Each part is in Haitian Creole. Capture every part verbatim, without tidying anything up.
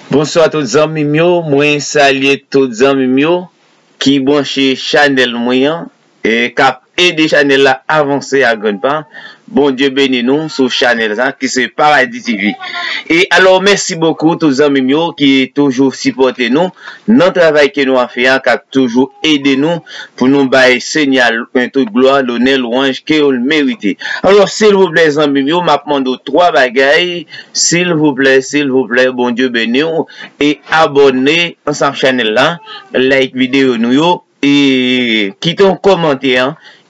Bonswa tout zanmi m yo, mwen salye tout zanmi m yo ki branche chanèl mwen an e k ap ede chanèl la avanse a grann pa. Bondye beni nou sou chanèl sa ki se Paradis T V. E alò, mèsi bokou tout zanmi m yo ki toujou sipòte nou nan travay ke nou ap fè a, k ap toujou ede nou pou nou bay Senyè a tout glwa, lonè, lwanj ke l merite. Alò, silvouplè, zanmi m yo, m ap mande w twa bagay. Silvouplè, silvouplè, Bondye beni w e abòne ansanm chanèl la, like videyo nou yo e kite yon kòmantè,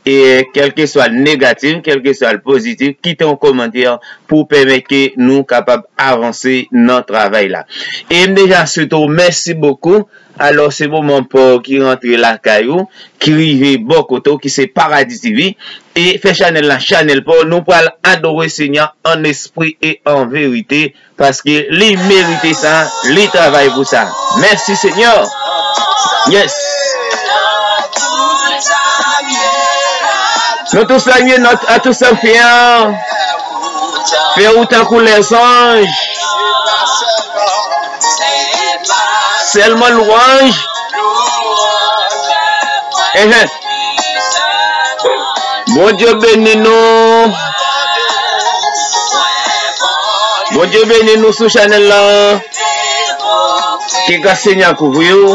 e kèlkeswa l negatif, kèlkeswa l pozitif, kite yon kòmantè pou pèmèt ke nou kapab avanse nan travay la. E m deja swete w mèsi bokou. Alò, se moman pa w ki rantre lakay ou, ki rive bò kote w, ki se Paradis T V, e fè chanèl la chanèl pa w. Nou pral adore Senyè an espri e an verite, paske li merite sa, li travay pou sa. Mèsi Senyè. Yes. Nou tou salye, nou a tou sa fè an. Fè ou tankou lèzanj. Sèlman lwanj. Enhen. Bondye beni nou. Bondye beni nou sou chanèl la. Ke gras Senyè a kouvri w.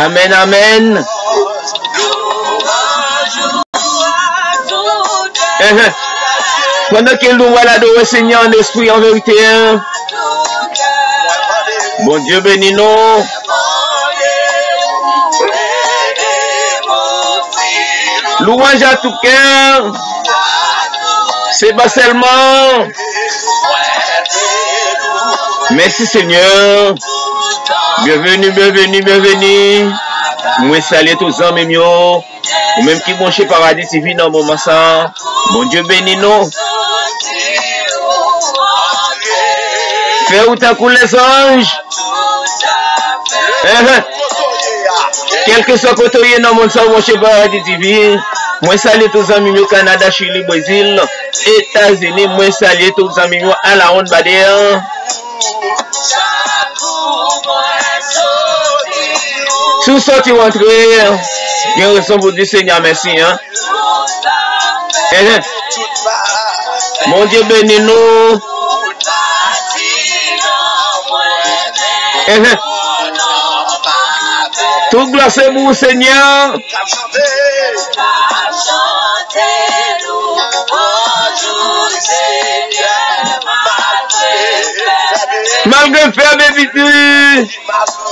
Amèn, amèn. Enhen. Pandan ke nou pral adore Senyè an espri, an verite, en. Bondye beni nou. Louanj a tou kè. Se pa sèlman. Mèsi Senyè. Byenveni, byenveni, byenveni. Mwen salye tout zanmi m yo. Ou menm ki branche Paradis T V nan moman sa, Bondye beni nou. Fè ou tankou lèzanj. Enhen. Kèlkeswa kote w ye nan mond sa, ou branche Paradis T V. Mwen salye tout zanmi m yo Kanada, Chili, Brezil, Etazini. Mwen salye tout zanmi m yo Alawonn Badè. Si w sòti w antre, gen rezon pou di Senyè mèsi, en. Enhen. Bondye beni nou. Enhen. Tout glwa se pou ou, Senyè. Malgre fèb e piti,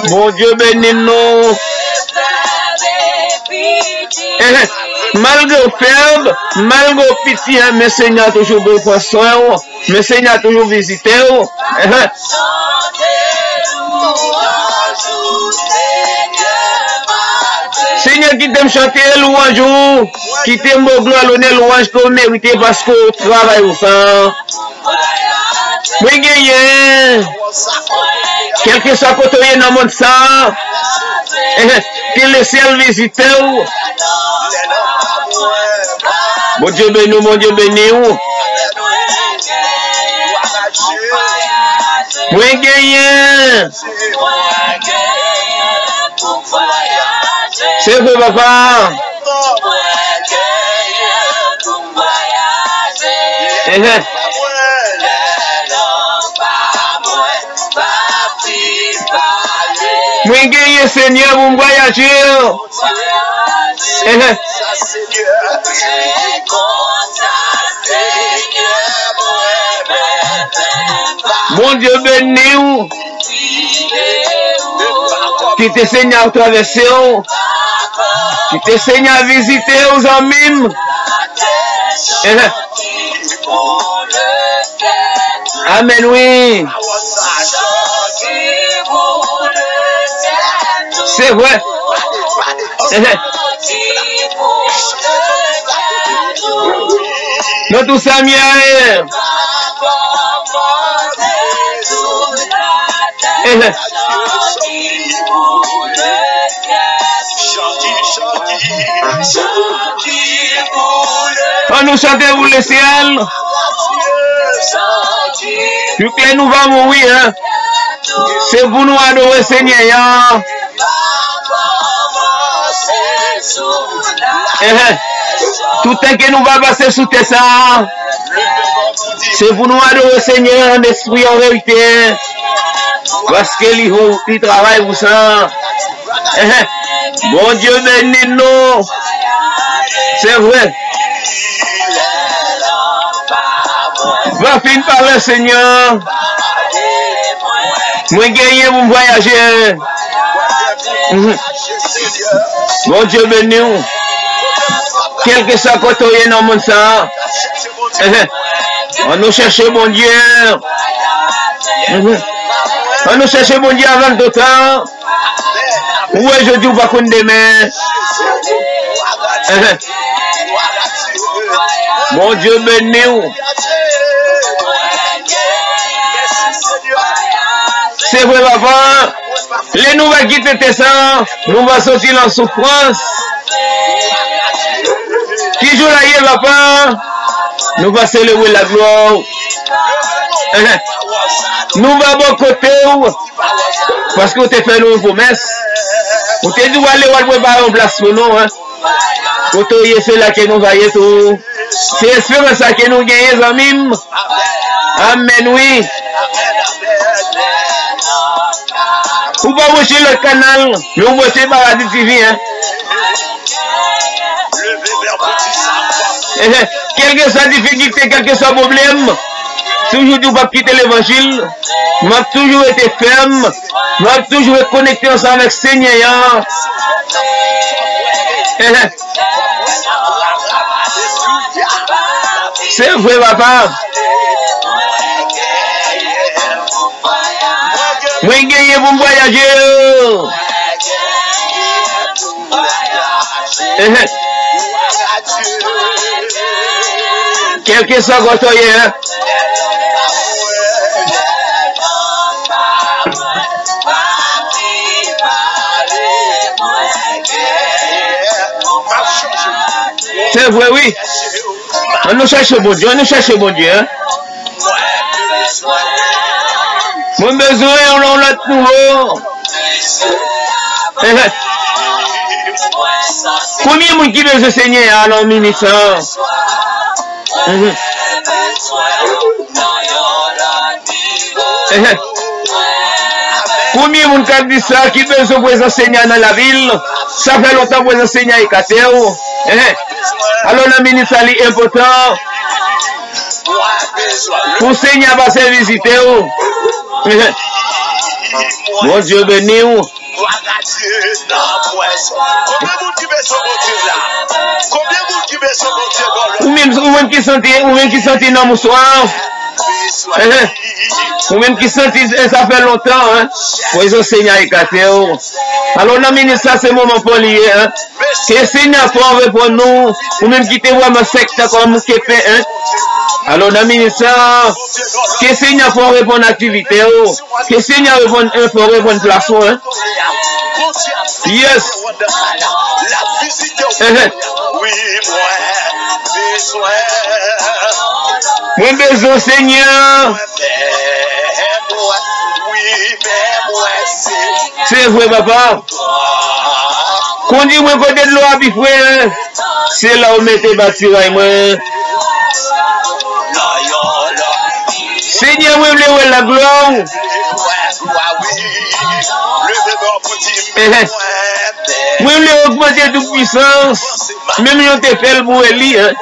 Bondye beni nou. Enhen. Malgre w fèb, malgre w piti, en, men Senyè a toujou bon pran swen w. Men Senyè a toujou vizite w. Enhen. Senyè, kite m chante lwanj ou. Kite m ba w glwa, lonè, lwanj ke w merite paske w travay ou sa. Mwen genyen. Kèlkeswa kote w ye nan mond sa, enhen, ke lesyèl vizite w. Bondye beni w, Bondye beni w. Mwen genyen. Se vre, papa. Enhen. Mwen genyen Senyè pou m vwayaje. Enhen. Bondye beni w. Kite Senyè a travèse w. Kite Senyè a vizite w, zanmi m. Enhen. Amèn, wi. Se vre. Enhen. Nan tou sa m ye. Enhen. Ann nou chante pou lesyèl. Tout lè nou va mouri, hein. Se pou nou adore Senyè a. Ehe. Toutan ke nou va pase sou tè sa, se pou nou adore Senyè an espri an verite. Paske li, li travay pou sa. Ehe. Bondye beni nou. Se vre. Va fin pale, Senyè. Mwen genyen pou m vwayaje. Mhm. Bondye beni w. Kèlkeswa kote w ye nan mond sa a. Ehe. Ann nou chèche Bondye. Mhm. Ann nou chèche Bondye avan l twò ta. Ou wè jodi, ou pa konn demen. Ehe. Bondye beni w. Se vre, papa. Lè nou va kite tè sa, nou va soti nan soufrans. Ki jou la ye, papa? Nou va selebre laglwa w. Ehe. Nou va bò kote w. Paske w te fè nou yon pwomès. Ou te di w ale, w al prepare yon plas pou nou, hein. Kote w ye, se la ke nou va ye tou. Se esperans sa ke nou genyen, zanmi m. Amèn, wi. Ou pa branche lòt kanal, men ou branche Paradis T V, hein. Ehe. Kèlkeswa difikilte, kèlkeswa pwoblèm, toujou di w p ap kite levanjil. M ap toujou rete fèm. M ap toujou rete konekte ansanm avèk Senyè a. Ehe. Se vre, papa. Mwen genyen pou m vwayaje. Ehe. Kèlkeswa kote w ye, hein. Se vre, wi. Ann nou chèche Bondye, ann nou chèche Bondye, hein. Mwen bezwen yon lòt nouvo. Ehe. Konbyen moun ki bezwen Senyè a nan minit sa? Mhm. Ehe. Konbyen moun k ap di sa, ki bezwen prezans Senyè a nan lavi l? Sa fè lontan prezans Senyè a ekate w. Ehe. Alò, nan minit sa, li enpòtan pou Senyè a pase vizite w. Bondye beni w. Konbyen moun ki bezwen Bondye la? Konbyen moun ki bezwen Bondye la? Ou menm, ou menm ki santi, ou menm ki santi nan mouswa. Ehe. Ou menm ki santi, eh, sa fè lontan, hein. Prezans Senyè a ekate w. Alò, nan minit sa, se moman pa w li ye, hein. Ke Senyè a fè w reponn nou. Ou menm ki te vrèman sèk tankou yon mouke pen, hein. Alò, nan minit sa, ke Senyè a fè w reponn aktivite w. Ke Senyè a reponn, eh, fè w reponn plas ou, hein. Yes. Ehe. Mwen bezwen Senyè. Se vre, papa. Kondi mwen kote dlo a pi fre, se la ou mete batiray mwen. Senyè, mwen vle wè laglwa w. Ehe. Mwen vle ogmante tout pwisans. Menm jan w te fè l pou Eli, hein.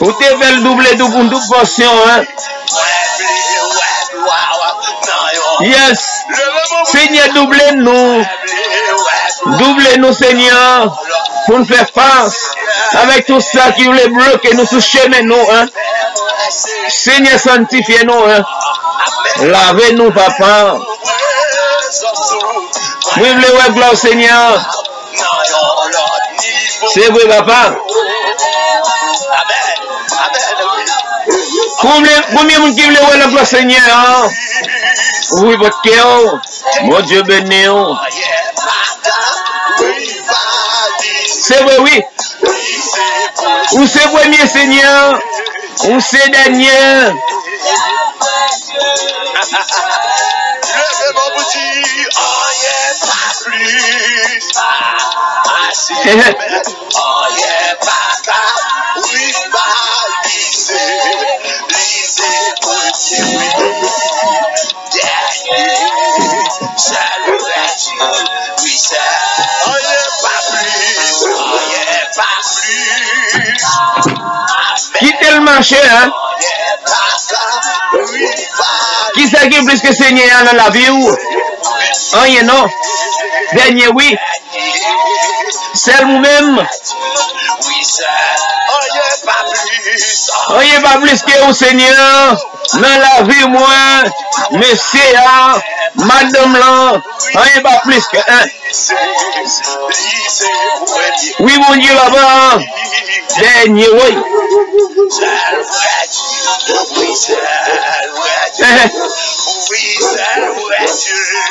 Ou te fè l double, double, double pòsyon, hein. Yes. Senyè, double nou. Double nou, Senyè, pou n fè fas avèk tout sa ki vle bloke nou sou chemen nou, hein. Senyè, sanntifye nou, hein. Lave nou, papa. Mwen vle wè glwa w, Senyè. Se vre, papa. Konbyen, konbyen moun ki vle wè laglwa Senyè a? Ouvri pòt kè w. Bondye beni w. Se vre, wi. Ou se premye, Senyè. Ou se dènye. Leve men w pou di, anyen pa plis. Anyen pa ka rivalize. Li se premye, wi. Dènye. Sèl vrè Dye. Wi, sèl. Anyen pa plis. Anyen pa plis. Kite l mache, en. Kisa ki plis ke Senyè a nan lavi w? Anyen non. Dènye wi. Sèl ou menm. Anyen pa plis ke ou Senyè nan lavi mwen. Mesye a, madanm lan. Anyen pa plis ke en. Wi Bondye papa. Dènye woy.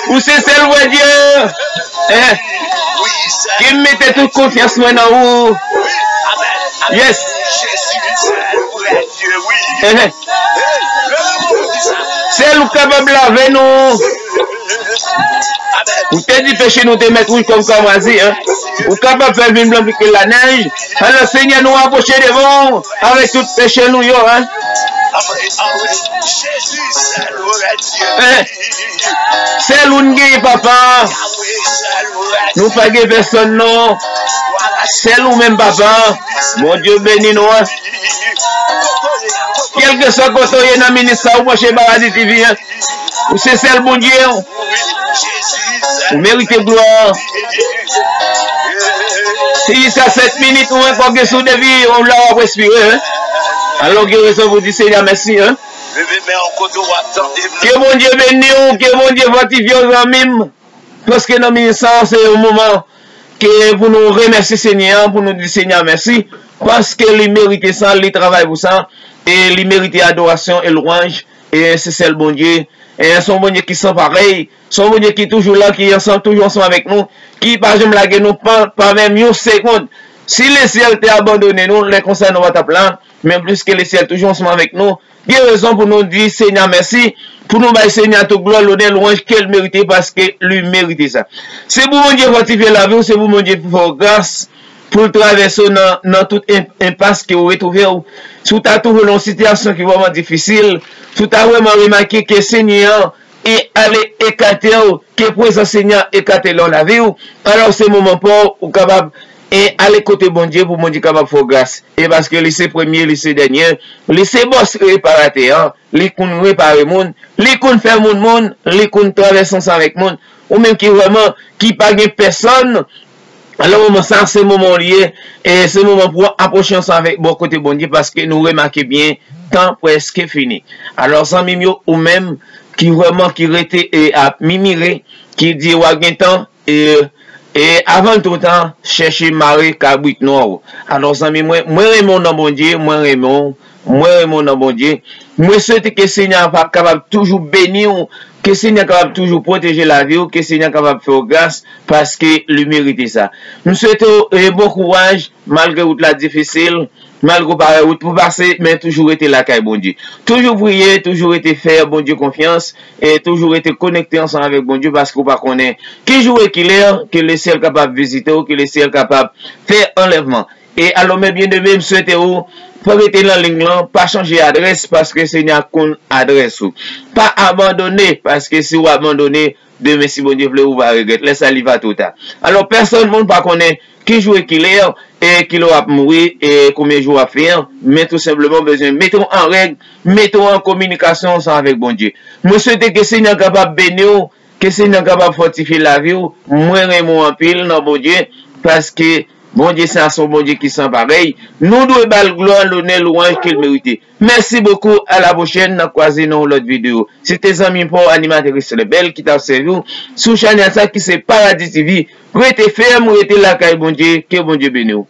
Ou se sèl vrè Dye. Ke m mete tout konfyans mwen nan ou. Yes. Sèl ou kapab lave nou. Ou te di peche nou te mèt wouj kòm kramwazi, en. Ou kapab fè l vin blan pli ke lanèj. Alò Senyè, nou apwoche devan w avèk tout peche nou yo, en. Sèl ou n genyen papa. Nou pa gen pèsonn non. Sèl ou menm papa. Bondye beni nou, en. Kèlkeswa kote w ye nan minis sa, ou branche Paradi T V, en. Ou se sèl Bondye. Ou merite glwa. Si sa sèt minit ou ankò gen sou devi, ou la w ap respire, en. Alò gen rezon pou di Senyè mèsi, en. Ke Bondye beni w, ke Bondye fòtifye w zanmi m. Paske nan minis sa se yon moman ke pou nou remèsye Senyè an, pou nou di Senyè mèsi, paske li merite sa, li travay pou sa, e li merite adorasyon e lwanj, e se sèl Bondye, e se yon Bondye ki san parèy, se yon Bondye ki toujou la, ki ansanm, toujou ansanm avèk nou, ki pa janm lage nou, pa, pa menm yon segonn. Si lesyèl te abandone nou, lè konsa nou pa t ap la, men pliske lesyèl toujou ansanm avèk nou, gen rezon pou nou di Senyè mèsi, pou nou bay Senyè tout glwa, lonè, lwanj ke l merite, paske li merite sa. Se pou Bondye fòtifye lavi w, se pou Bondye fè w gras, pou l travèse w nan, nan tout en- enpas ke w retwouve w. Si w ta twouve w nan yon sitiyasyon ki vrèman difisil, si w ta vrèman remake ke Senyè an e ale ekate w, ke prezans Senyè an ekate nan lavi w, alò se moman pa w, ou kapab e ale kote Bondye pou Bondye kapab fè w gras. E paske li se premye, li se dènye, li se bòs reparatè an, li konn repare moun, li konn fè moun moun, li konn travèse ansanm avèk moun. Ou menm ki vrèman, ki pa gen pèsonn, alò moman sa, se moman w li ye, e se moman pou w apwoche ansanm avèk bò kote Bondye, paske nou remake byen, tan prèske fini. Alò zanmi m yo, ou menm ki vrèman ki rete e ap mimire, ki di w ap gen tan, e, e avan l twò ta, chèche mare kabrit nwa w. Alò zanmi mwen, mwen renmen w nan Bondye, mwen renmen w, mwen renmen w nan Bondye. Mwen swete ke Senyè a pa- kapab toujou beni w, ke Senyè a kapab toujou pwoteje lavi w, ke Senyè a kapab fè w gras, paske li merite sa. M swete w e bon kouraj, malgre wout la difisil, malgre w pa wè wout pou pase, men toujou rete lakay Bondye. Toujou priye, toujou rete fè Bondye konfyans, e toujou rete konekte ansanm avèk Bondye, paske w pa konnen ki jou e ki lè ke lesyèl kapab vizite w, ke lesyèl kapab fè anlèvman. E alò, men byeneme, m swete w, pa rete nan liy lan, pa chanje adrès, paske Senyè a konn adrès ou. Pa abandone, paske si w abandone, demen, si Bondye vle, ou va regrèt. Lè sa, li va twò ta. Alò, pèsonn moun pa konnen ki jou e ki lè, e ki lè w ap mouri, e konbyen jou w ap fè, men tou senpleman, w bezwen mete w an règ, mete w an kominikasyon ansanm avèk Bondye. Mwen swete ke Senyè a kapab beni w, ke Senyè a kapab fòtifye lavi w. Mwen renmen w anpil nan Bondye, paske Bondye sa se yon Bondye ki san parèy. Nou dwe ba l glwa, lonè, lwanj ke l merite. Mèsi bokou, a la pwochèn, n ap kwaze nan yon lòt videyo. Se te zanmi pa w, animatris Lebel ki t ap sèvi w sou chanèl sa ki se Paradis T V. Rete fèm, rete lakay Bondye, ke Bondye beni w.